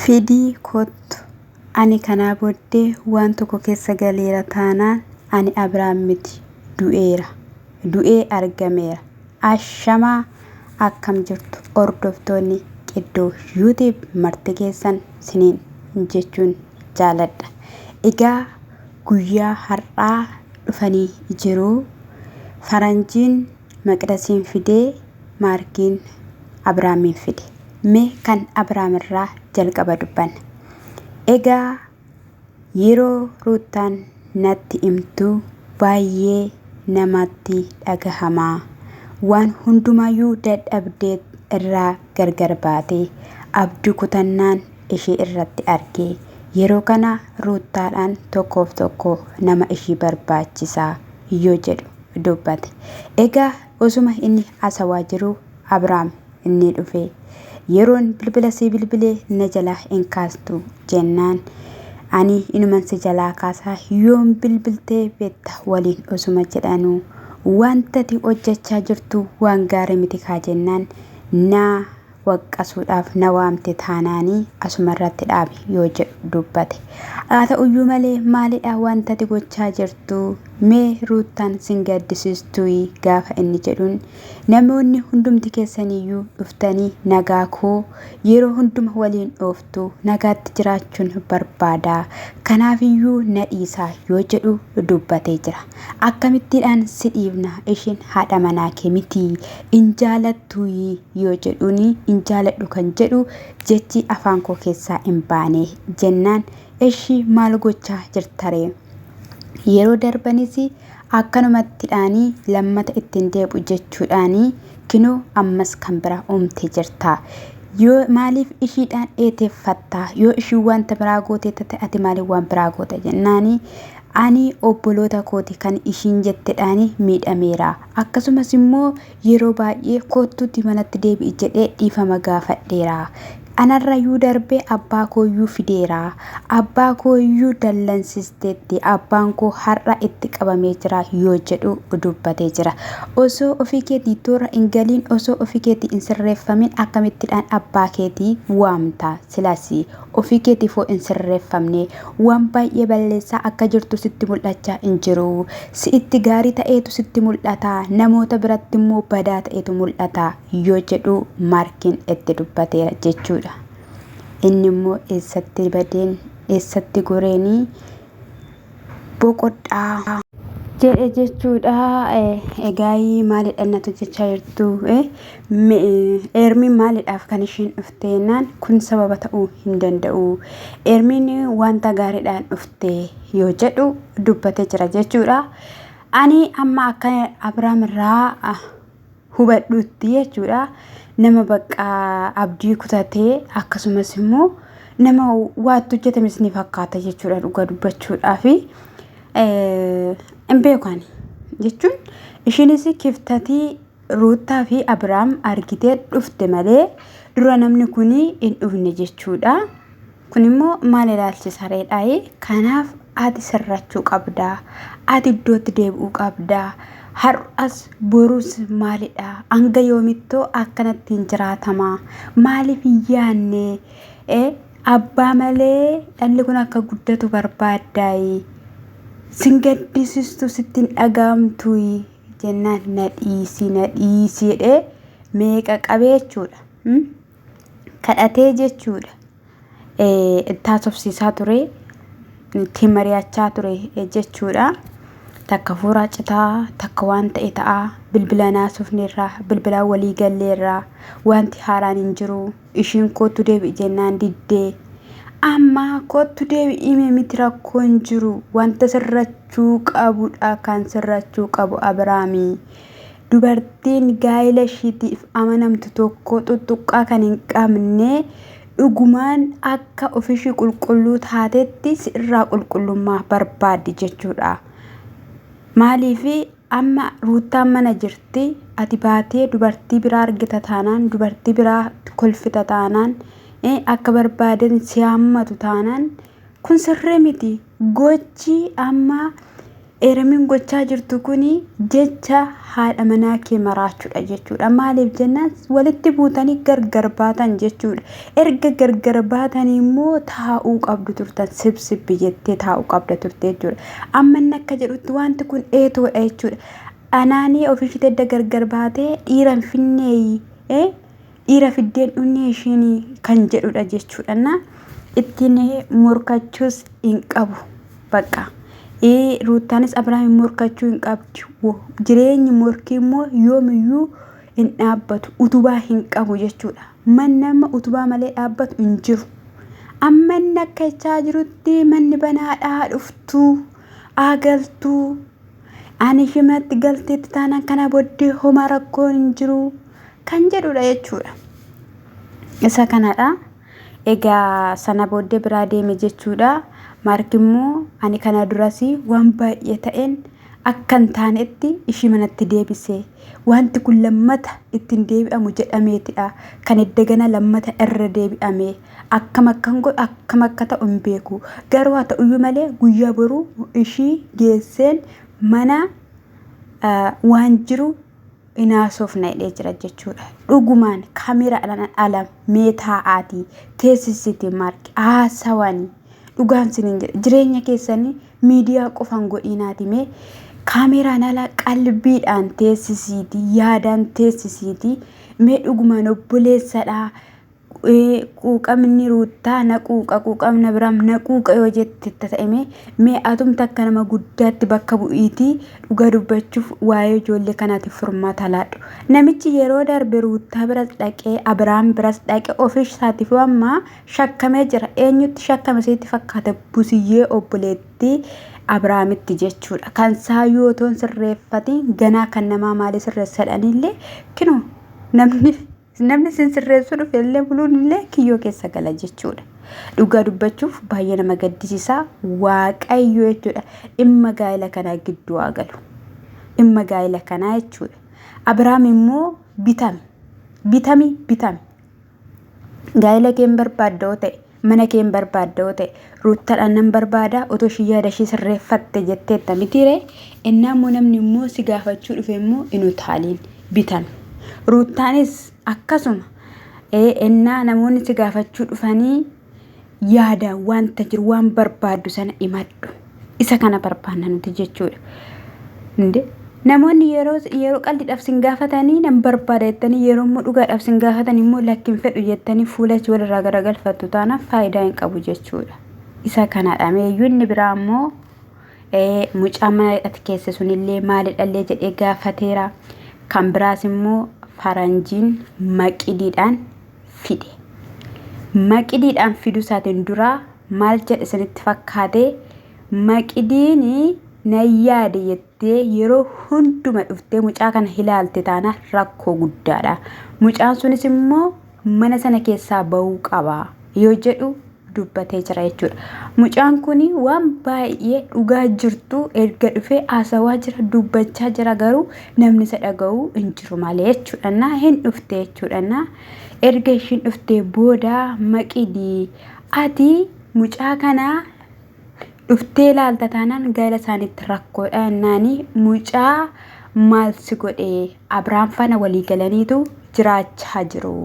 Fidii kottu. Ani kanaa booddee waan tokko keessa galeera taanaan ani Abiraam miti du'eera. Du'ee argameera. Ashamaa akkam jirtu hordoftoonni Qiddoo YouTube marti keessan siniin jechuun jaaladha. Egaa guyyaa har'aa dhufanii jiru. Faranjiin Maqidasiin fidee Maarkiin Abiraamiin fide. Mee kan Abiraam irraa jalqaba dubbanna. Egaa yeroo Ruuttaan natti himtu baay'ee namatti dhagahama. Waan hundumaayyuu dadhabdee irraa gargar baate. Abdii kutannaan ishee irratti arge. Yeroo kana Ruuttaadhaan tokkoof tokko nama ishii barbaachisa yoo jedhu dubbate. Egaa osuma inni hasawaa jiruu Abiraam ni dhufe. Yeroon bilbila sii bilbilee na jalaa hin kaastu jennaan ani inuman si jalaa kaasaa yoom bilbiltee beekta waliin osuma jedhanuu wanta ati hojjechaa jirtu waan gaarii miti kaa jennaan naa waqqasuudhaaf na waamte taanaanii asuma irratti dhaabi yoo jedhu dubbate. Haa ta'uyyuu malee maalidha wanta ati gochaa jirtu mee Ruuttaan sin gaddisiistuyi gaafa inni jedhuun Namoonni hundumti keessaniyyuu dhuftanii nagaa koo yeroo hunduma waliin dhooftu nagaatti jiraachuun barbaada. Kanaafiyyuu na dhiisaa yoo jedhu dubbatee jira. Akkamittiidhaan si dhiifna isheen haadha manaa kee miti in jaalattuuyii yoo jedhuuni in jaaladhu kan jedhu jechi afaan koo keessaa hin baane jennaan eshi maal gochaa jirtaree? Yeroo darbanis akkanumattidhaanii lammata itti hin deebi'u jechuudhaanii kinoo ammas kan biraa uumtee jirta. Yoo maaliif ishiidhaan eeteeffatta? Yoo ishiin wanta biraa gootee tate ati maaliif waan biraa goota jennaanii ani obboloota kooti kan ishiin jettedhaanii miidhameera. Akkasumas immoo yeroo baay'ee koottuuti manatti deebi'i jedhee dhiifama gaafadheera. Anarrayyuu darbee abbaa kooyyuu fideera. Abbaa kooyyuu dallansisteetti. Abbaan koo har'a itti qabamee jira yoo jedhu dubbatee jira. Osoo ofii keetii toora hin galiin osoo ofii keetii hin sirreeffamin akkamittidhaan abbaa keetii waamta silasi ofii keetiifoo hin sirreeffamne waan baay'ee balleessaa akka jirtu sitti mul'achaa hin jiru. Si'itti gaarii ta'eetu sitti mul'ata namoota biratti immoo badaa ta'eetu mul'ata yoo jedhu Maarkiin itti dubbateera jechuudha. Inni immoo eessatti badeen eessatti goreenii boqodhaa. Jedhe jechuudha. Egaa maalidha natu jechaa jirtu? Eermiin maalidhaaf kan ishiin dhufte jennaan kun sababa ta'uu hin danda'u. Eermiin wanta gaariidhaan dhufte yoo jedhu dubbatee jira jechuudha. Ani amma akka Abiraam irraa hubadhutti jechuudha. Nama bakka abdii kutatee akkasumas immoo nama waatti hojjetames ni fakkaata jechuudha dhugaa dubbachuudhaafi. Hin beeku ani jechuun ishiinis kiftatii Ruuttaa fi Abiraam argitee dhufte malee dura namni kun hin dhufne jechuudha. Kun immoo maal ilaalchisa reedhaayi? Kanaaf ati sirrachuu qabda. Ati iddootti deebi'uu qabda. Har'as borus maalidha? Hanga yoomittoo akkanatti hin jiraatama? Maaliif hin yaanne? Abbaa malee dhalli kun akka guddatu barbaaddaayi? Sin gaddisistu sitti hin dhaga'amtuyi? Jennaan na dhiisi na dhiisi jedhee meeqa qabee jechuudha. Kadhatee jechuudha. Itti haasofsiisaa ture. Ittiin mari'achaa ture jechuudha. Takka fuuraa citaa, takka waan ta'e ta'a. Bilbilaan haasofneerra, bilbilaan walii galleerra. Wanti haaraan hin jiru. Ishiin koottu deebi'i jennaan diddee. Amma koottu deebi'i miti rakkoon jiru. Wanta sirrachuu qabudha kan sirrachuu qabu Abiraami. Dubartiin gaa'ela ishiitiif amanamtu tokko tuttuqqaa kan hin qabne dhugumaan akka ofishii qulqulluu taatetti si irraa qulqullummaa barbaaddi jechuudha. Maaliif amma Ruuttaan mana jirti ati baatee dubartii biraa argita taanaan dubartii biraa kolfita taanaan akka barbaaden si hammatu taanaan kun sirrii miti. Gochi amma Ermiin gochaa jirtu kuni jecha haadha manaa kee maraachuudha jechuudha. Maaliif jennaan walitti buutanii gargar baatan jechuudha. Erga gargar baatanii immoo taa'uu qabdu turtan sibsibbi jettee taa'uu qabda turte jechuudha. Amma inni akka jedhutti wanti kun eetoodha jechuudha. Anaanii ofiishiitti edda gargar baatee dhiira hin finneeyi dhiira fiddeen dhumne ishiin kan jedhudha jechuudha. Na ittiin morkachuus hin qabu bakka. Ruuttaanis Abiraamiin morkachuu hin qabdu. Jireenyi morkii immoo yoomiyyuu hin dhaabbatu utubaa hin qabu jechuudha. Manni nama utubaa malee dhaabbatu hin jiru. Amma inni akka jechaa jirutti manni banaadhaa dhuftuu agaltuu ani ishee manatti galteetti taanaan kana booddee homaa rakkoon hin jiru kan jedhudha jechuudha. Isa kanadha. Egaa sana booddee biraa deeme jechuudha. Maark immoo ani kana duras waan baay'ee ta'een akka hin taanetti ishii manatti deebise. Wanti kun lammata ittiin deebi'amu jedhameetidha. Kan eddagana lammata irra deebi'ame. Akkam akkan godhu akkam akka ta'u hin beeku. Garuu haa ta'uyyuu malee guyyaa boruu ishii geesseen mana waan jiru hin haasofna jedhee jira jechuudha. Dhugumaan kaameraadhaan ala mee taa'aatii teessisiti maarki haasawanii dhugaan sinin jedha jireenya keessanii miidiyaa qofan godhiinaati mee kaameraan ala qalbiidhaan teessisiiti yaadaan teessisiiti mee dhugumaan obboleessadha Quuqamni Ruuttaa na quuqa quuqamni Abiraam na quuqa yoo jette ta'e mee atumti akka nama guddaatti bakka bu'iitii dhugaa dubbachuuf waa'ee ijoollee kanaatiif furmaata laadhu. Namichi yeroo darbe Ruuttaa biras dhaqee Abiraam biras dhaqee ofii isaatiif amma shakkamee jira. Eenyutti shakkame sitti fakkaata busiyyee obboleettii Abiraamitti jechuudha. Kan isaa yoo otoon sirreeffatiin ganaa kan namaa maalii sirreessa jedhaniillee kinoo namni Namni isin sirreessuu dhufe illee buluun illee kiyyoo keessa gala jechuudha. Dhugaa dubbachuuf baay'ee nama gaddisiisa. Waaqayyo jechuudha dhimma gaa'ela kanaa gidduu haa galu. Dhimma gaa'ela kanaa jechuudha. Abiraam immoo bitame. Bitami bitame. Gaa'ela kee hin barbaadda yoo ta'e mana kee hin barbaadda yoo ta'e ruuttadhaan nan barbaada otoo ishii yaada ishii sirreeffatte jetteetta mitiiree innaa immoo namni immoo si gaafachuu dhufe immoo hin utaaliin bitame. Ruuttaanis akkasuma ennaa namoonni si gaafachuu dhufanii yaada wanta jiru waan barbaaddu sana himadhu. Isa kana barbaanna nuti jechuudha. Inde namoonni yeroo yeroo qaldiidhaaf sin gaafatanii nan barbaada jettanii yeroo immoo dhugaadhaaf sin gaafatan immoo lakki hin fedhu jettanii fuula achi walirraa garagalfattu taanaan faayidaa hin qabu jechuudha. Isa kanadha. Meeyyuu inni biraa immoo Mucaa mana hidhati keesse sunillee maalidhallee jedhee gaafateera. Kan biraas immoo faranjiin maqidiidhaan fide. Maqidiidhaan fiduu isaatiin duraa maal jedhe isinitti fakkaate maqidiin nan yaade jettee yeroo hunduma dhuftee mucaa kana ilaalte taana rakkoo guddaadha. Mucaan sunis immoo mana sana keessaa ba'uu qaba yoo jedhu dubbatee jira jechuudha. Mucaan kun waan baay'ee dhugaa jirtu erga dhufee haasawaa jira dubbachaa jira garuu namni isa dhaga'u hin jiru malee jechuudha. Naa hin dhufte jechuudha. Naa erga ishiin dhuftee booda maqidii ati mucaa kanaa dhuftee ilaalta taanaan gaa'ela isaaniitti rakkoodha jennaani mucaa maal si godhe Abiraam faana walii galaniitu jiraachaa jiru.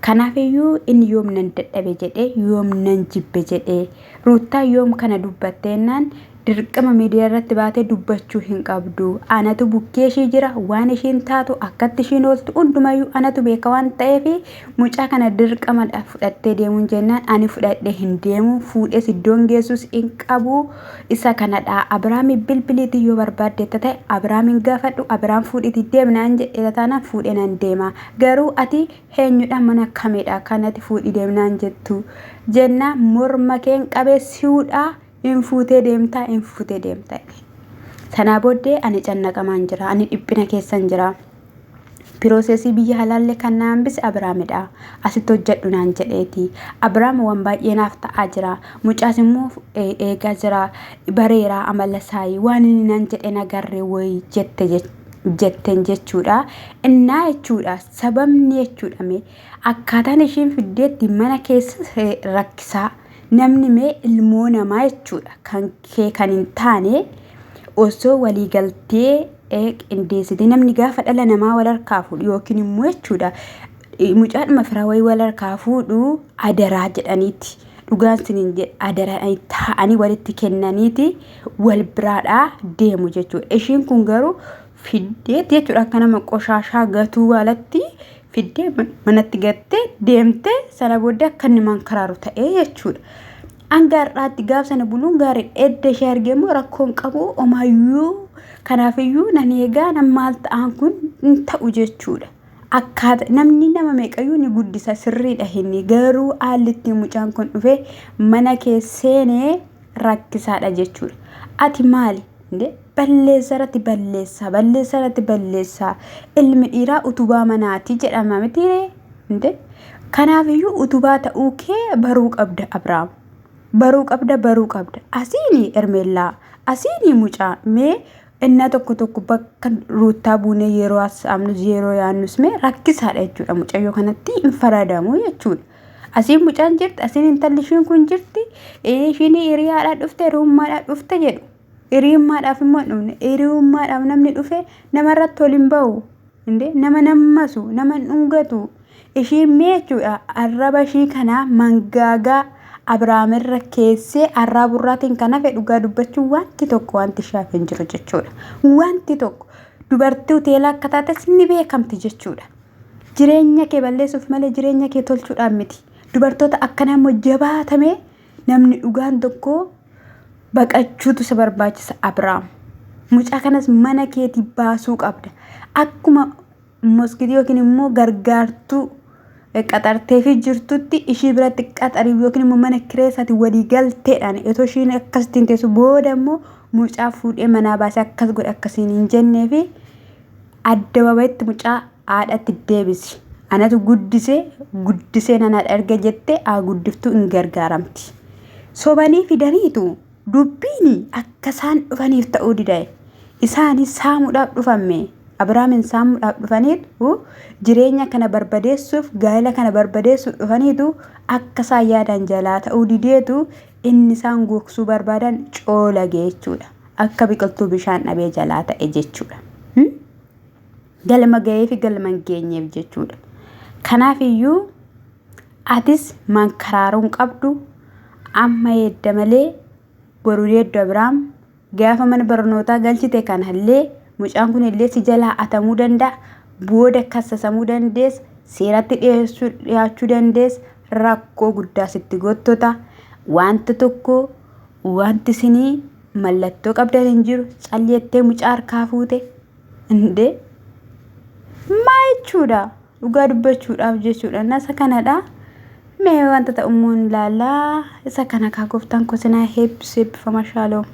Kanaaf iyyuu inni yoom nan dadhabe jedhee yoom nan jibbe jedhee Ruuttaa yoom kana dubbatte jennaan dirqama miidiyaa irratti baatee dubbachuu hin qabdu. Anatu bukkee ishii jira waan ishiin taatu akkatti ishiin ooltu hundumayyuu anatu beeka waan ta'eef mucaa kana dirqamadha fudhattee deemuun jennaan ani fudhadhee hin deemu fuudhees iddoon geessus hin qabu isa kanadha Abiraamii bilbiliitii yoo barbaadde ta'e Abiraamiin gaafadhu Abiraam fuudhiitii deemnaan jedhee taanaan fuudhee nan deema garuu ati eenyudha mana kamidha kanati fuudhii deemnaan jettu jennaan morma keen qabee si'uudha hin fuutee deemtaa hin fuutee deemtaa sanaa booddee ani cannaqamaan jira ani dhiphina keessan jira. Piroosesii biyya halaallee kan na hambise Abiraamidha. Asitti hojjedhu naan jedheeti. Abiraam waan baay'ee naaf ta'aa jira. Mucaas immoo eegaa jira. Bareera amala isaayi. Waan inni naan jedhe nagarre wayi jette jetteen jechuudha. Innaa jechuudha sababni jechuudha mee akkaataan ishiin fiddeetti mana keessa rakkisaa. Namni mee ilmoo namaa jechuudha kan kee kan hin taane Osoo walii galtee qindeessitee namni gaafa dhala namaa wal harkaa fuudhu yookiin immoo jechuudha mucaadhuma firaa wayii wal harkaa fuudhu adaraa jedhaniiti. Dhugaan siniin jedha adaraa taa'anii walitti kennaniiti wal biraadhaa deemu jechuudha. Ishiin kun garuu fiddeetti jechuudha akka nama qoshaashaa gatuu alatti fiddee manatti gattee deemtee sana booddee akka inni mankaraaru ta'ee jechuudha. Hanga har'aatti gaaf sana buluun gaariidha. Edda ishee argee immoo rakkoon qabu omaayyuu kanaafiyyuu nan eegaa nan maal ta'aan kun hin ta'u jechuudha. Akkaata namni nama meeqayyuu ni guddisa sirriidha inni garuu haalli ittiin mucaan kun dhufe mana kee seenee rakkisaadha jechuudha. Ati maali? Balleessaa irratti balleessaa balleessaa irratti balleessaa ilmi dhiiraa utubaa manaati jedhama miti ree? Kanaafiyyuu utubaa ta'uu kee baruu qabda Abiraam. Baruu qabda baruu qabda. Asiini Hermeellaa asiini mucaa mee innaa tokko tokko bakka ruuttaa buunee yeroo haasa'amnus yeroo yaadnus mee rakkisaadha jechuudha mucayyoo kanatti hin faradamu jechuudha. Asiin mucaan jirti asiin intalli ishiin kun jirti ishiin hiriyaadhaa dhufte hiriyummaadhaa dhufte jedhu. Hiriyummaadhaaf immoo hin dhufne hiriyummaadhaaf namni dhufe namarratti ol hin ba'u. Indee nama nammasu nama hin dhungatu. Ishiin mee jechuudha arraba ishii kana mangaagaa Abiraamirra keessee arraaburraatiin kan hafe dhugaa dubbachuun wanti tokko wanti ishee hafe hin jiru jechuudha. Wanti tokko dubartii hoteelaa akka taates ni beekamti jechuudha. Jireenya kee balleessuuf malee jireenya kee tolchuudhaan miti. Dubartoota akkanaa immoo jabaatamee namni dhugaan tokko baqachuutu isa barbaachisa Abiraam. Mucaa kanas mana keetii baasuu qabda. Akkuma moskitii yookiin immoo gargaartuu qaxarteefii jirtutti ishii biratti qaxarii yookiin immoo mana kireessaati walii galteedhaan otoo ishiin akkasitti teessu booda immoo mucaa fuudhee manaa baasee akkas godhe akkasiin hin jennee fi addababayitti mucaa haadhatti deebisi. Anatu guddisee guddisee nan haadha erga jettee haa guddiftuu hin gargaaramti. Sobanii fidaniitu dubbiin akka isaan dhufaniif ta'uu dida'e. Isaanis saamuudhaaf dhufamme. Abiraamin saamuudhaaf dhufaniitu jireenya kana barbadeessuuf gaa'ela kana barbadeessuuf dhufaniitu akka isaan yaadan jalaa ta'uu dideetu inni isaan gogsuu barbaadan coolage jechuudha. Akka biqiltuu bishaan dhabee jalaa ta'e jechuudha. Galma ga'ee fi galma hin geenyeef jechuudha. Kanaaf iyyuu atis mankaraaruu hin qabdu amma eedda malee boru deeddu Abiraam gaafa mana barnootaa galchite kanallee mucaan kun illee si jalaa atamuu danda'a booda kassasamuu dandeessa seeratti dhiyeessuu dhiyaachuu dandeessa rakkoo guddaa sitti gottota wanta tokko wanti isinii mallattoo qabdan hin jiru calleettee mucaa harkaa fuute indee maa jechuudha dhugaa dubbachuudhaaf jechuudha nasa kanadha mee wanta ta'ummoo hin ilaallaa isa kana kaa gooftaan koo sinaa heebbisu eebbifama shaaloom.